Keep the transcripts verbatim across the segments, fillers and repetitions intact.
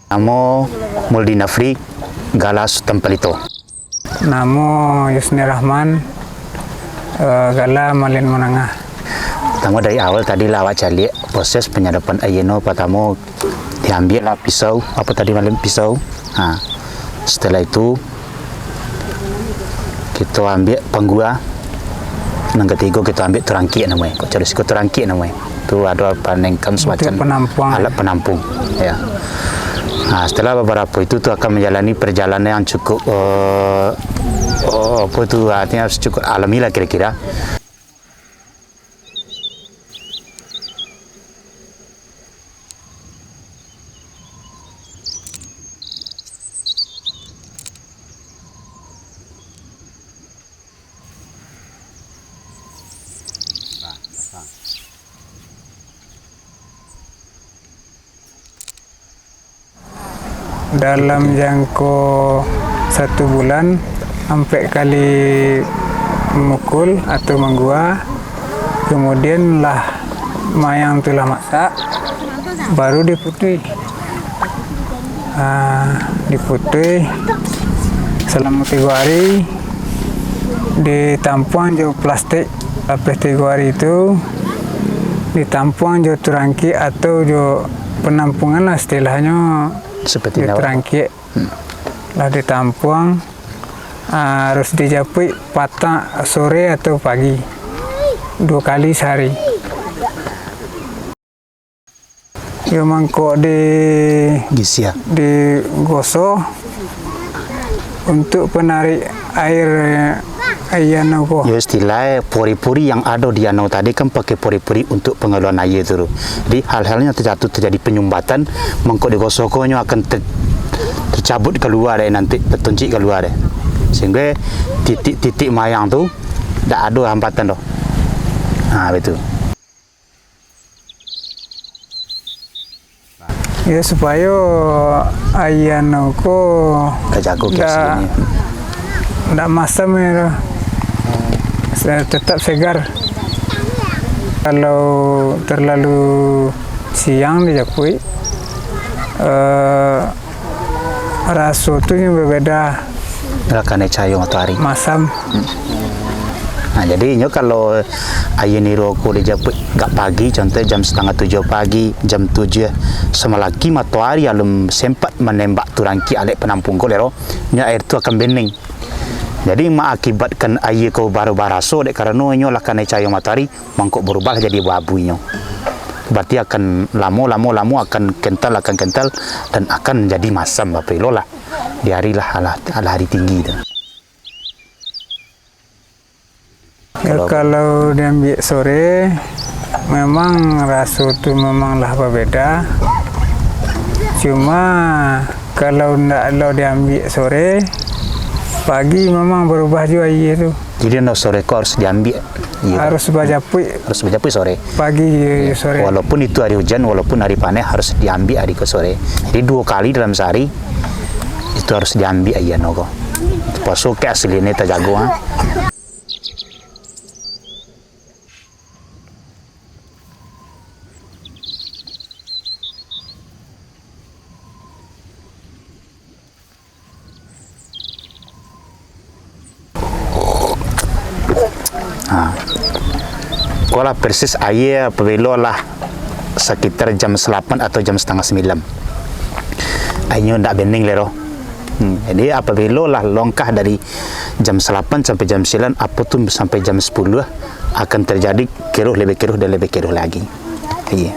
Namo Muldi Nafri, gala Sutan Palito. Namo Yusni Rahman, eh, gala Malin Manangah. Pertamo dari awal tadi lah awak caliak proses penyadapan aia no. Pertamo diambiak lah pisau, apo tadi malin pisau. Ha, setelah itu kito ambiak panggua. Nan katigo kito ambiak turangkiak namonyo. Kok caro siko turangkiak namonyo. Tu ado panengkam semacam alat penampung. Alat penampung. Ya. Nah, setelah beberapa itu tu akan menjalani perjalanan yang cukup, eh, oh, apa tu, artinya cukup alami lah kira-kira. Dalam jangko satu bulan, ampek kali mukul atau manggua, kemudian lah mayang tu lah masak, baru diputuih. Ah, diputuih salamo tigo ari, ditampuang jo plastik, lapeh tigo ari tu, ditampuang jo turangkiak atau jo penampungan lah, istilahnyo jo turangkiak. Hmm. Lah ditampuang, ah, harus dijapuik patang, sore atau pagi, duo kali sahari. Yo mangkok di gisia, digoso untuk penarik aia, aia no ko. Yo, istilah pori-pori yang ado di anau tadi kan pakai pori-pori untuk pengeluaran aia tu. Jadi hal-hal yang terjatuh terjadi penyumbatan, mangkok digoso ko nyo akan ter-, tercabut kalua dek nanti, tertuncik kalua dek. Sehingga titik-titik mayang tu dak ado hambatan doh. Ha, betul. Yo, supayo aia no ko tajago ndak, keaslinyo, ndak masam yo, se-, tetap segar. Kalau terlalu siang dijapuik, eh, raso tu nyo babeda. Lah kanai cahayo matoari. Masam. Hmm. Nah, jadi inyo kalau aia niro ko dijapuik agak pagi, contoh jam satangah tujuah pagi, jam tujuah, samalaki matoari alun sempat manembak turangkiak alek penampung ko, lero, nyo aia tu akan bening. Jadi, maakibatkan aia ko barubah raso, dek karano inyo lah kanai cahayo matoari, mangkok barubah jadi abu-abu inyo. Berarti akan lamo, lamo, lamo akan kental, akan kental, dan akan jadi masam, bapelolah di hari lah, alah, alah hari tinggi tu. Ya, kalau, kalau diambiak sore, memang raso tu memang lah babeda. Cuma, kalau ndak lo diambiak sore, pagi memang barubah juo aia tu. Jadi, ndak sore ko harus diambiak. Iyo. Harus bajapuik. Harus bajapuik sore. Pagi, iyo, sore. Walaupun itu hari hujan, walaupun hari paneh, harus diambiak ari ko sore. Jadi, duo kali dalam sahari, itu harus diambiak aia no ko. Supayo keaslinyo tajago, ha. Ha. Ko lah persis aia apabilo lah sakitar jam salapan atau jam satangah sambilan. Ainyo ndak bening lero. Hmm, jadi apabilo lah longkah dari jam salapan sampai jam sambilan, apo tu sampai jam sapuluah, akan terjadi keruh, lebih keruh dan lebih keruh lagi. Iya.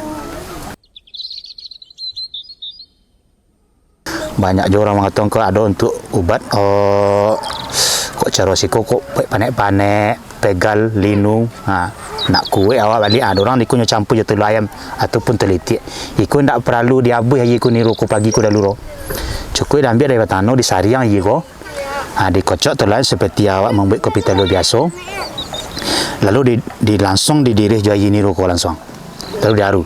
Banyak juo urang mangatokan ko ado untuak ubat, eh, kok caro siko, kok panek-panek, pegal, linu, ha, nak kuek awak baliak, ha, ado urang iko nyo campur jo tulu ayam ataupun tulu itiak. Iko ndak paralu diabuih aia ko niro ko pagi ko dalu ro. Cukuik diambiak dari batano, disariang aia ko, ha, dikocok tulu ayam seperti awak mambuek kopi talua biaso, lalu di, di langsung didirih jo aia niro ko langsung. Lalu diaru.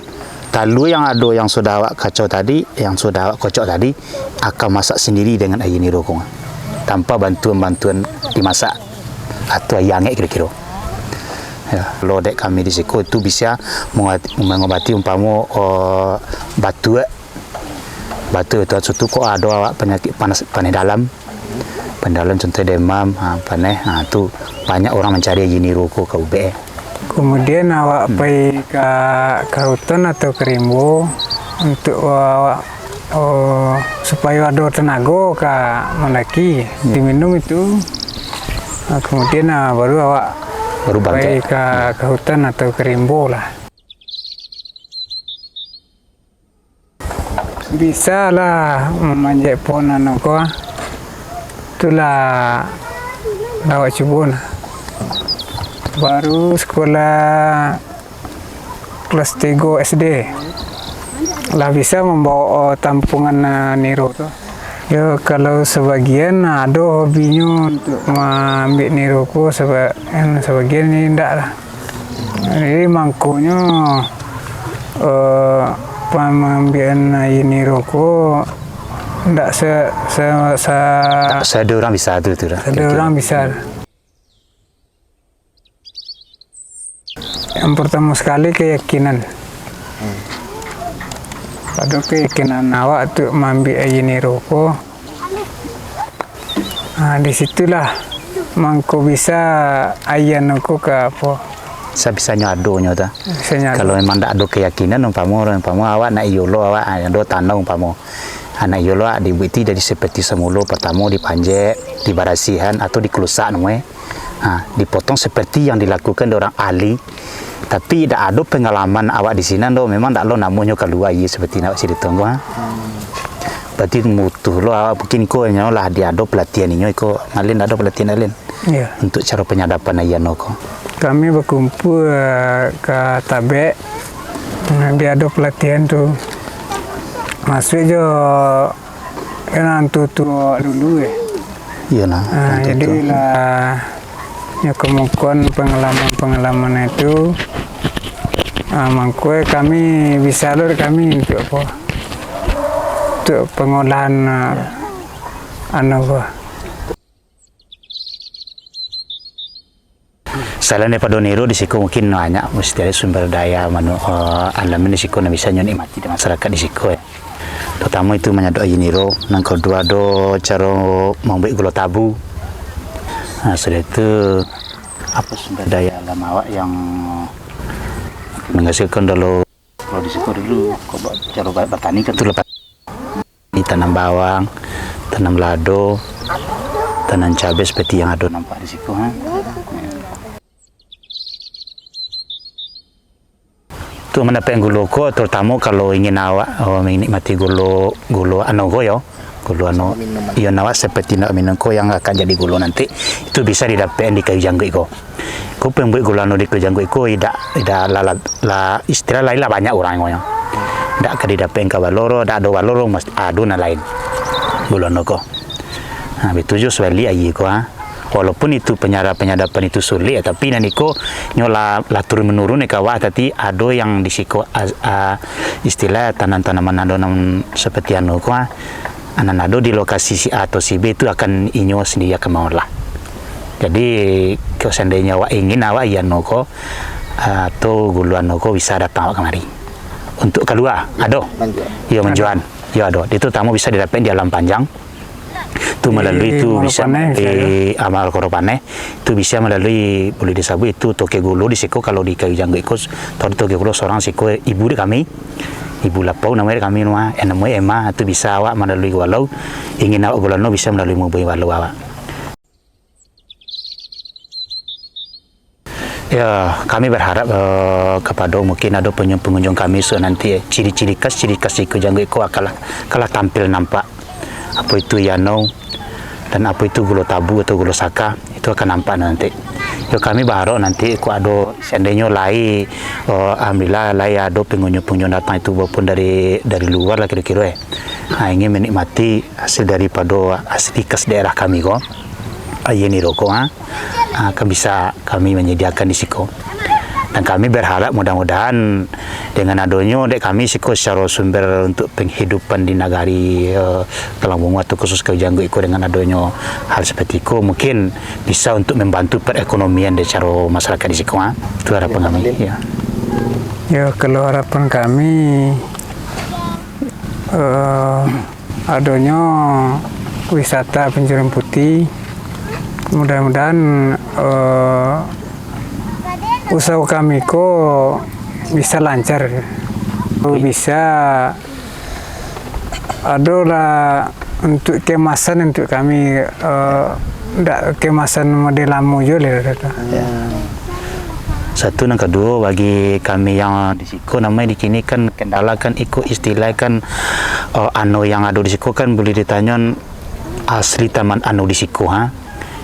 Talua yang ado, yang sudah awak kacau tadi, yang sudah awak kocok tadi, akan masak sendiri dengan aia niro ko, tanpa bantuan-bantuan dimasak atau aia angek kiro-kiro. Ya, kalau dek kami di siko tu bisa mengobati, mengobati umpamo, eh, batuak, Batua tu, suatu kok ado awak panyakik panas, paneh dalam. Paneh dalam contoh demam, ha, paneh, ha, tu banyak urang mancari aia niro ko ka ubek, eh. Kemudian awak pai ka, ka hutan atau ka rimbo untuk awak, oh, supayo ado tanago ka mandaki. Ya. Diminum itu, ha, kemudian, ha, baru awak Baru pai bangkit. ka, ka hutan atau ka rimbo lah. Bisa lah mamanjek pohon anu ko. Itulah lah awak cubo nah. Baru sekolah kelas tigo S D lah bisa mambawa tampungan, ah, niro tu. Yo, kalau sebagian ado hobinyo untuk maambiak niro ko, seba-, sebagian indak lah. Jadi mangkonyo, eh, pamaambiakan aia niro ko ndak se-, se-, sa-, Sado urang bisa tu, tu lah. Sado urang bisa. Yang pertama sekali keyakinan. Ado keyakinan awak tu maambiak aia niro ko. Ha, di situlah mangko bisa aia niro ko ka apo? Sabisanyo adonyo tu. Sabisanyo ado. Kalau memang ndak ado keyakinan, umpamo, umpamo awak nak iyo lo, awak, ah, ado tanah umpamo. Ah, nak iyo lo, ah, dibuati dari seperti semula, pertamo dipanjek, dibarasihan, atau dikelusak namonyo. Ha, dipotong seperti yang dilakukan dek urang ahli. Tapi dak ado pengalaman awak di sinan doh, memang dak lo namonyo kalua aia seperti nan awak carito ko, ha. Berarti mutuh lo awak, mungkin iko hanyo lah di ado pelatihan inyo iko, Alin dak ado pelatihan, Alin? Iya. Untuk caro penyadapan aia no ko. Kami bakumpul, eh, ka tabek, nah, di ado pelatihan tu. Masuak jo Kan antu tu awak dulu, eh. Iyo nah, Ah, antu jadi tu. Lah, nyo kemudian pengalaman-pengalaman itu, ah, mangko kami bisa lo kami untuk apo? Untuk pengolahan, ah, anu ko. Salain daripado niro, di siko mungkin banyak mesti ado sumber daya manu-, eh, alam di siko nan bisa nyo nikmati dek masyarakat di siko, eh. Terutamo itu manyadok aia niro, nan kaduo ado caro mambuek gulo tabu. Nah, sudah itu, apo sumber daya alam awak yang menghasilkan dolo? Kalau di siko dulu, kok ba-, caro ba-, batani kan tu lepas. Di tanam bawang, tanam lado, tanam cabe seperti yang ado nampak di siko, ha. Tu mandapek gulo ko, terutamo kalau ingin awak, oh, menikmati gulo, gulo ano ko yo, gulo ano, iyo, awak seperti nak minum ko yang akan jadi gulo nanti, itu bisa didapek di kayu jangguik ko. Ko pembuek gulo ano di kayu jangguik ko idak, idak la, la, la, istilah lain lah banyak urang ko nyo. Dak ka didapek ka baloro, dak ado baloro, mas-, ado nan lain. Gulo ano ko. Ha, betul jo sebalik aia ko, ha. Walaupun itu penyada-, penyadapan itu sulik, tapi nan iko nyo lah, lah turun menurun ka awak, tapi ado yang di siko, a, istilah tanam-tanaman ado nan seperti anu ko, ha. Nan ado di lokasi si A atau si B tu akan inyo sendiri akan maolah. Jadi, kalau seandainya awak ingin awak aia ano ko, atau gulo ano ko bisa datang awak kamari. Untuk kalua, ado. Manjual. Iyo, manjual. Iyo, ado. Itu tamu bisa didapek di Alam Panjang. Tu melalui Di tu Muaro bisa Paneh, di Amal Koro Paneh. Tu bisa melalui, boleh disebut itu toke gulo di siko, kalau di Kayu Jangguik iko, tau di toke gulo seorang siko ibu di kami. Ibu Lapau namanya di kami rumah, eh, namanya Emma, tu bisa awak melalui walau, ingin awak gulo ano bisa melalui mubui walau awak. Ya, kami berharap, eh, kepada mungkin ada penyu-, pengunjung kami so nanti, eh, ciri-ciri khas, ciri khas iko jangguik iko akanlah, akanlah tampil nampak. Apa itu aia ano, dan apa itu gulo tabu atau gulo saka, itu akan nampak nanti. Ya, kami berharap nanti kok ada, seandainya lai, eh, alhamdulillah, lai ada pengunjung-pengunjung datang itu walaupun dari, dari luar lah kira-kira, eh. Ha, ingin menikmati hasil daripada hasil khas daerah kami ko. Aia niro ko, ha, ha, kan bisa kami menyediakan di siko. Dan kami berharap mudah-mudahan dengan adonyo dek kami siko secara sumber untuk penghidupan di nagari, eh, Tulang Bungo atau khusus Kayu Jangguik iko, dengan adonyo hal seperti iko, mungkin bisa untuk membantu perekonomian dari caro masyarakat di siko, ha. Itu harapan kami, ya. Ya, kalau harapan kami, Eh, adonyo wisata Pancurian Putiah, mudah-mudahan, eh, usaho kami ko bisa lancar, bisa adolah untuk kemasan untuk kami, eh, ndak kemasan model lamo juo lah. Ya. Satu, nan kaduo, bagi kami yang di siko, namanya di kini kan kendala kan iko istilah kan, eh, ano yang ado di siko kan boleh ditanyo asli taman ano di siko, ha.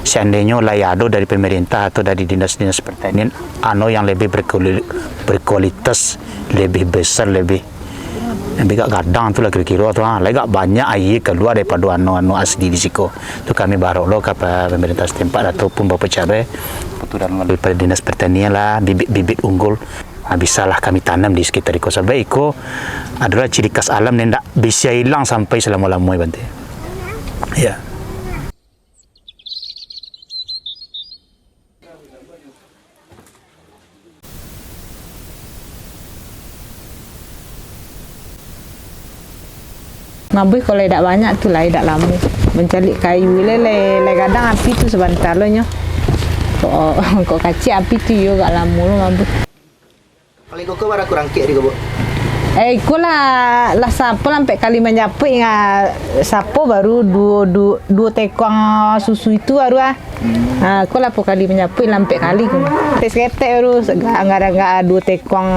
Seandainyo lai ado dari pemerintah atau dari dinas-dinas pertanian, ano yang lebih berkuali-, berkualitas, lebih besar, lebih, lebih gak gadang tu lah kiro-kiro tu, ha. Lai gak banyak aia kalua daripado ano-ano asli di siko. Tu kami barok lo ka pa-, pemerintah setempat ataupun bapak cabai, kebetulan melalui pada dinas pertanian lah, bibit-bibit unggul, ha, bisalah kami tanam di sekitar iko. Sabab iko adolah ciri khas alam nan ndak bisa ilang sampai salamo-lamo, Bante. Ya. Mabuih kalau dak banyak tu lai dak lamo. Mancaliak kayu lai, lai, lai gadang api tu sabanta lo nyo. Kok, kok kaciak api tu iyo agak lamo lo mabuih. Kalau iko ko bara kurang kek di ko, Bu? Eh, iko lah, lah sapo lah ampek kali manjapuik, nga-, sapo baru duo, duo, duo tekuang susu itu baru ah. Hmm. Ah, iko lah apo kali manjapuik lah ampek kali ko. Tes ketek baru, sega-, angga-angga duo tekuang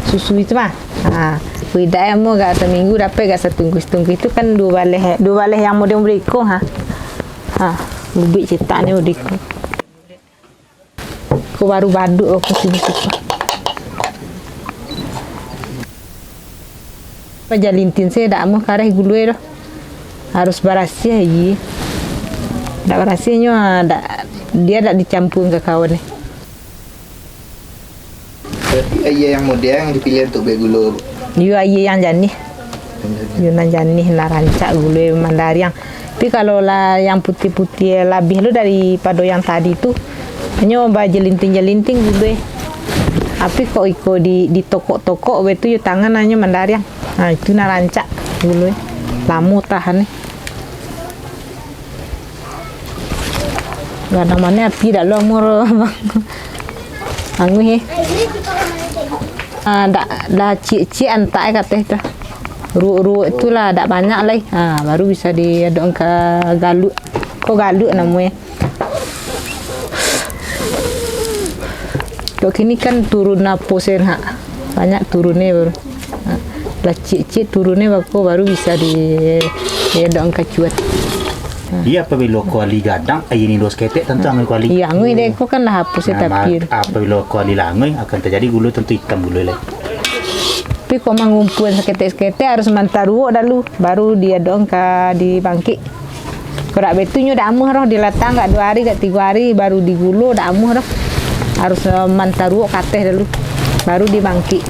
susu itu mah. Ah, widak amo gak saminggu dapek gak satungkuih, satungkuih itu kan duo baleh, duo baleh yang model beriko ha. Ah, bubik cetak ni beriko. Ko baru baduk ko sini siko. Pajalintin se dak amuah kareh gulue doh. Harus barasiah, iye. Dak barasiahnyo, ah, dak, dia dak dicampua ka kawan ni. Berarti aia yang model yang dipilih untuk buek gulo, Bu? Iyo, aia yang janih. Iyo, nan janih, nan rancak gulue mandariang. Tapi kalau lah yang putiah-putiah labiah lo daripado yang tadi tu, hanyo bajalinting-jalinting gulue. Tapi kok iko di, ditokok-tokok be tu, yo tangan hanyo mandariang. Nah, itu nan rancak gulue. Lamo tahan ni. Gadang mano api dak lo amuah, Bang. Anguih, eh. Ah, dak, lah ciek-ciek antak eh kateh tu. Ruwuk-ruwuk tu lah dak banyak lai. Ha, baru bisa diadok ka galuak. Ko galuak namonyo. Kok kini kan turun napo sen ha. Banyak turunnyo baru. Ha, lah ciek-ciek turunnyo bako baru bisa di, diadok ka cuat. Ha. Iya, apabilo kuali gadang, aia ni dos ketek, tantu anguih kuali. Iya, anguih dek ko kan lah hapus ya. Nah, tapi ma-, apabilo kuali lah anguih, akan terjadi gulo tantu itam gulo lai. Tapi kok mangumpua saketek-saketek harus mantaruok dalu, baru diadok ka di bangkik. Kok dak baitu nyo dak amuah doh, dilatang gak duo ari, gak tigo ari, baru digulo, dak amuah doh. Harus, eh, mantaruok ka ateh dalu, baru dibangkik.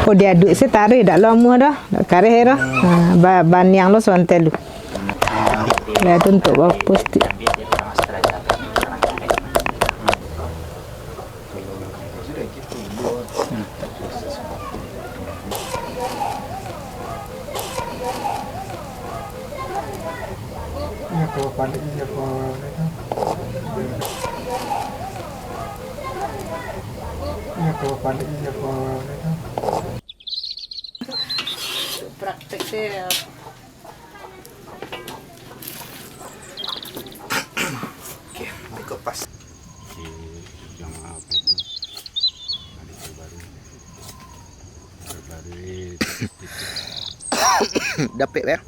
Oh, diaduk se taruih, dak lo amuah doh, dak kareh doh. Ha, ba-, baniang lo sabanta lu. Lah tu untuk bapus tu. Praktek se. Oke, dikupas. Oke, yang apa itu? Ada yang baru. Baru-baru, eh, tipis-tipis. Dapek, ya?